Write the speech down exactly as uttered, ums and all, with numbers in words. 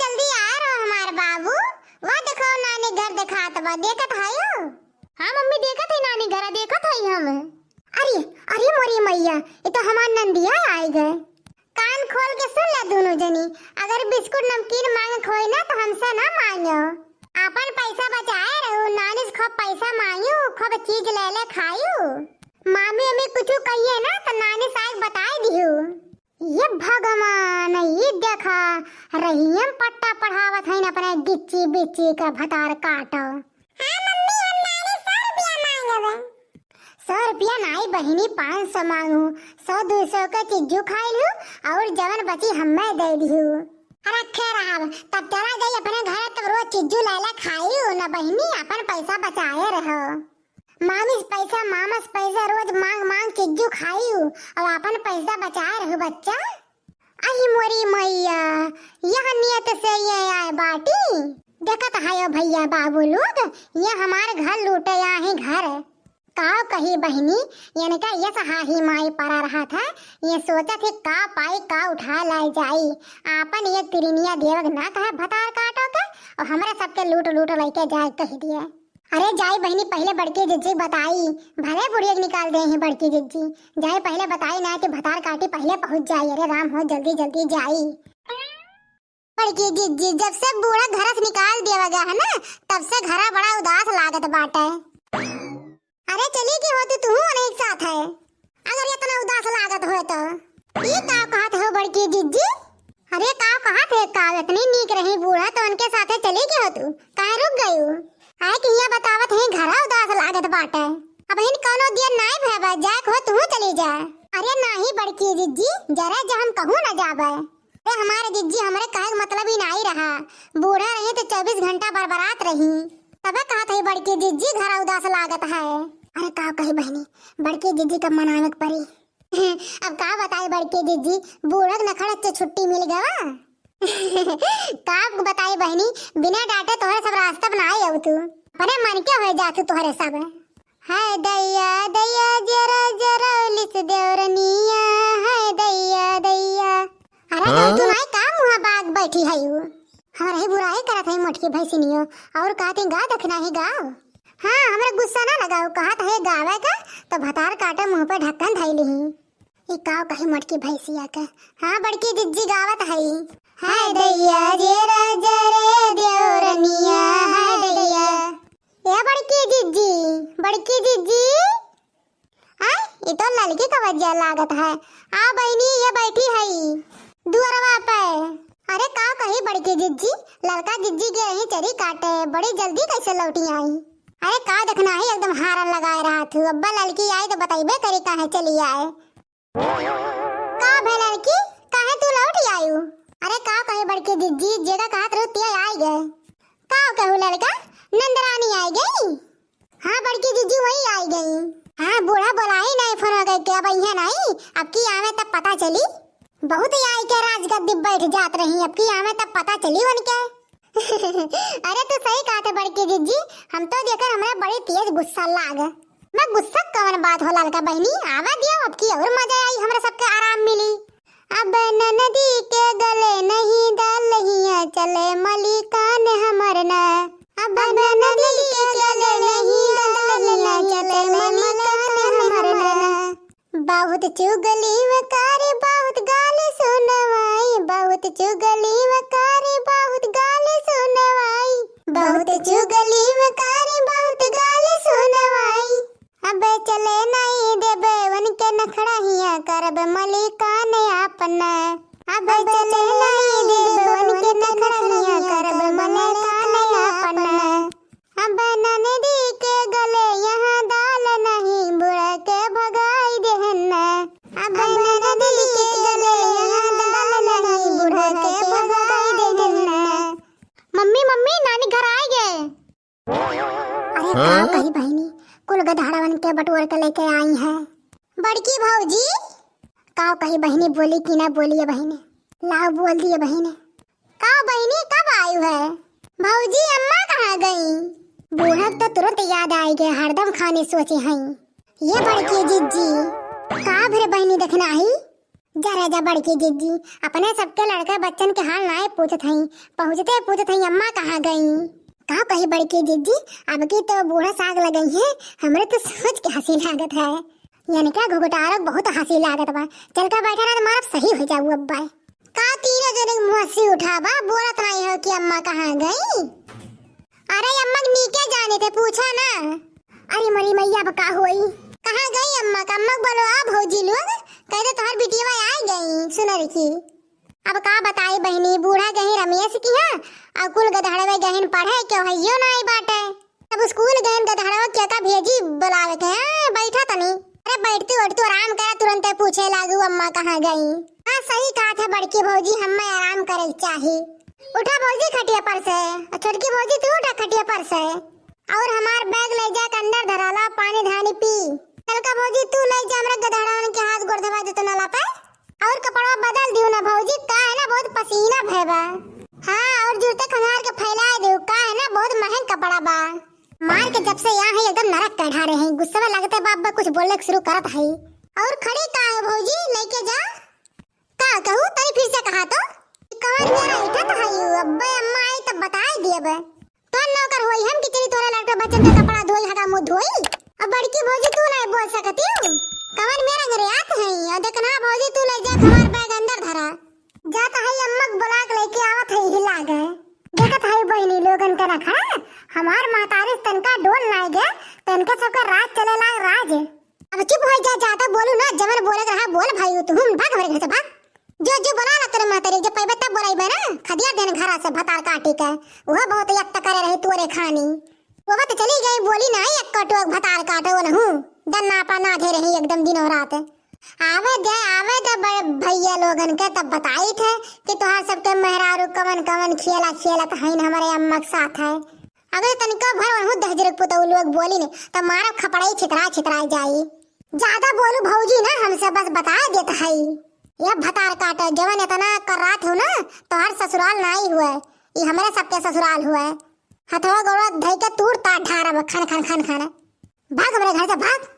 जल्दी आए रहो हमार बाबू। वह देखो नानी घर देखात बा, देखत हयो? हाँ मम्मी, देखत है नानी घर, देखत है हम। अरे, अरे मोरी मैया, ये तो हमार नंदिया आइ गए। कान खोल के सुन ले दोनों जनी, अगर बिस्कुट नमकीन मांगे होई ना तो हमसे ना मांगो। आपन पैसा बचाए रहो, नानी से खूब पैसा मांगू, खूब चीज ले ले खायू। मामी अम्मी कुछ कहिए ना तो नानी साहब बताए दिहू। ये भगवान, ये देखा, रहियम पट्टा पढ़ावत हईन अपने गिच्ची बिच्ची का भतार काटो। हाँ मम्मी, हम नानी सौ रुपया मांगब। सौ रुपया नाई बहिनी, पाँच सौ मांगू। सौ दो सौ के चिज्जू खाई लू और जवन बची हमें दे दिहू। रखे रहब, तब चला जाई अपने घर, तब रोज चिज्जू लैला खाई न बहिनी, अपन पैसा बचाए रहो। मामी से पैसा, मामा से पैसा, रोज मांग मांग चिज्जू खाई और अपन पैसा बचाए रहो बच्चा। अही मोरी मैया, यह नियत से ये आए बाटी। देखत हयो भैया बाबू लोग, ये हमार घर लूटे आए घर। काव कही बहिनी, इनका यस हाही माई परा रहा था, ये सोचत ही का पाई का उठा लाए जाई। आपन ये तिरिनिया देवग ना कहे भतार काटो के, और हमरे सबके लूट लूट लइके जाए कह दिए। अरे जाई बहिनी, पहिले बड़की जिज्जी बताई, भले बुढ़िया के निकाल दे ही बड़की जिज्जी। जाई पहिले बताई ना कि भतार काटी पहिले पहुँच जाई। अरे राम हो, जल्दी जल्दी जाई। बड़की जिज्जी, जब से बूढ़ा घर से निकाल दिया गया है ना, तब से घरा बड़ा उदास लागत बाटे। अरे चली के होती तू उन्हीं के साथ है, अगर इतना उदास लागत हो तो। ये का कहत हो बड़की जिज्जी? अरे का कहत है का, इतनी नीक रही बूढ़ा तो उनके साथे चली के हो तू, काहे रुक गयू? आए कि यहाँ बतावत है घरा उदास लागत बाटे। अब इन कौनो दिया नाई भय बा, जाए को हो तू चली जा। अरे नाही बड़की जिज्जी, जरा जा हम कहूँ न जाबे। अरे हमारे जिज्जी, हमरे कहे के मतलब ही नाही रहा, बूढ़ा रही तो चउबीस घंटा बरबरात रही। तबे कहत है बड़की जिज्जी घरा उदास लागत है। अरे का कही बहिनी, बड़की जिज्जी का मनावे के परी। अब का बताई बड़की जिज्जी, बूढ़ा के नखड़ा से छुट्टी मिल गवा। का बताई बहिनी, बिना डांटे तोहरे सब रास्ता बनाए अब तू। अपने मन के हो जातू तोहरे सब। हाय दैया, दैया, जरा, जरा, लिस देवरनिया, हाय दैया, दैया। अरे हाँ? तू नाई का मुँह बाग बैठी है यू? हमरा ही बुराई करत है मोटकी भैंसिनियो, और कहती गा दखना ही गाओ। हाँ, हमरा गुस्सा ना लगाओ, कहत है गावे का, तो भतार काटे मुँह पे ढक्कन धैली ही। ई का कही मोटकी भैंसिया के? हाँ, बड़की जिज्जी गावत हई। हाय दैया, जे राजा रे देवरनिया, हाय दैया। ए बड़की जिज्जी, बड़की जिज्जी। आय, ई तो ललकी का वजह लागत है। आ बहिनी, ये बैठी हई दुअरवा पे। अरे का कही बड़की जिज्जी, ललका जिज्जी गे रही चरी काटे, बड़ी जल्दी कैसे लौटी आई। अरे का देखना है, एकदम हारन लगाए रहा थू। अब्बा ललकी आई तो बतैबे करी काहे चली आए। का भे लड़की, काहे तू लौट आयु? अरे का कहे बड़की जिज्जी, जेका कहत रहू तिया आई गए। का कहू लड़का, नंदरानी आई गई? हाँ बड़की जिज्जी वही आई गई। हाँ बूढ़ा बोलाई नहीं फोन हो गए के, अब अइहे नहीं, अब की आवे तब पता चली। बहुत आई के राजगद्दी बैठ जात रही, अब की आवे तब पता चली उनके। अरे तू सही कहत है बड़की जिज्जी, हम तो जेकर हमरा बड़ी तेज गुस्सा लाग। मैं गुस्सा कवन बात हो ललका बहिनी, आवा दिया, अब की और मजा आई, हमरा सबके आराम मिली। अब ननदी के गले नहीं दाल हिया चले मलिकान हमर न। अब ननदी के गले नहीं दाल हिया चले मलिकान हमर न। बहुत चुगली वकारी बहुत गाल सुनवाई, बहुत चुगली वकारी बहुत गाल सुनवाई, बहुत चुगली वकारी बहुत गाल सुनवाई। अबे चले नहीं देबे उनके नखड़ा हिया करब मलिकान आपन। अबे चले नहीं देबे उनके नखड़ा हिया करब मलिकान आपन। अब ननदी के गले यहाँ दाल नहीं, बुढ़ा के भगाई देहन। अब ननदी के गले यहाँ दाल नहीं, बुढ़ा के भगाई देहन। मम्मी, मम्मी, नानी घर आए गए। अरे का हाँ? कही बहिनी, कुल गधाड़वन के बटोर के लेके आई है। बड़की भौजी, का कही बहिनी, बोली कि ना बोली है बहिनी? लाओ बोल दिए बहिनी। का बहिनी, कब आयु है? भौजी, अम्मा कहाँ गई? बूढ़ा तो तुरंत याद आई गए, हरदम खाने सोचे हैं। ये बड़की जिज्जी, का भरे बहिनी देखना ही? जा रे जा बड़की जिज्जी, अपने सबके लड़का बच्चन के हाल नाय पूछत हई, पहुँचते पूछत हई अम्मा कहाँ गई। का कही बड़की जिज्जी, अब की तो बूढ़ा साग लगई है, हमरे तो सोच के हँसी लागत है। इनका घुघुटारो बहुत हँसी लागत बा। चल के बैठा ना तो मारब सही हो जाऊ अब्बा। का तीनों जने के मुँह से उठा बा, बोलत नाई हो कि अम्मा कहाँ गई? अरे अम्मा के नीके जाने थे, पूछा ना। अरे मोरी मैया, अब का होई? कहाँ गई अम्मा? का अम्मा के बोलो आ भौजी लोग, कह दे तोहर बिटिया आ गई सुनर की। अब का बताई बहिनी, बूढ़ा गही रमेश किहाँ, और कुल गधड़वे गहिन पढ़े, केहू हइयो नाई बाटे। अब स्कूल गहिन गधड़वा के का भेजी बुलावे के, हाँ, बैठा तनी। अरे बैठती उठती आराम करा, तुरंते पूछे लागू अम्मा कहाँ गई। हाँ सही कहा था बड़की भौजी, हम्मे आराम करे के चाही। उठा भौजी खटिया पर से, और छोटकी भौजी तू उठा खटिया पर से। और हमार बैग ले जाके अंदर धराला, पानी धानी पी। चल का भौजी तू ले जा हमरा गधड़वन के हाथ गोड़ दबा दे तो नला पे। और कपड़वा बदल दियो ना भौजी, का है ना बहुत पसीना भय बा। हाँ, और जूते खंगार के फैला दियो, का है ना बहुत महंग कपड़ा बा। मार के जब से यहाँ है एकदम नरक कढ़ा रहे हैं, गुस्सा में लगते बाप बा कुछ बोलने के शुरू करत है। और खड़ी का है भौजी, लेके जा। का कहू, तनी फिर से कहा तो। कवन मेरा इठत है यू, अब्बे अम्मा आई तब बताए दिए बे। तोर नौकर होई हम कि चली तोरे लड़का बच्चन के कपड़ा धोई, हगा मुंह धोई। अब बड़की भौजी तू नहीं बोल सकती हूँ। कवन मेरा घरे आत है, और देखना भौजी तू ले जा हमार बैग अंदर धरा। जात है अम्मा के बुला के लेके आवत है हिला गए। देखत है बहिनी लोगन के रखा, हमार महतारी तनका डोल नाई गए, तनके सबके राज चले लाग राज। अब चुप हो जा, ज्यादा बोलू ना, जवन बोले के रहा बोल भाई, तू हम भाग हमरे घर से भाग। जो जो बोला ला तेरे महतारी, जब पैबे तब बोलाई बे ना, खदिया देन घरा से भतार काटी के, वह बहुत यत्त करे रही तोरे खानी। वो तो चली गई, बोली ना एक कटोक भतार काटे वो नहू, दन्ना पा ना धे रही एकदम दिनों रात। आवे दे, आवे दे बड़े भैया लोगन के, तब बताई थे कि तोहार सबके मेहरारू कवन कवन खेला खेलत हईन हमरे अम्मा के साथ है। अगर तनिको भर वनहु दहजरक पुतऊ लोग बोली ने, तब मारब खपड़ाई छितरा छितरा जाई। ज्यादा बोलू भौजी ना हमसे, बस बता देत हई। ये भतार काटे, जवन इतना कर रात हो ना, तोहार ससुराल नाई हुए, ये हमरे सबके ससुराल हुए। हथवा गोड़वा धई के तूर तार ढारब, खन खन खन खन। भाग हमरे घर से, भाग।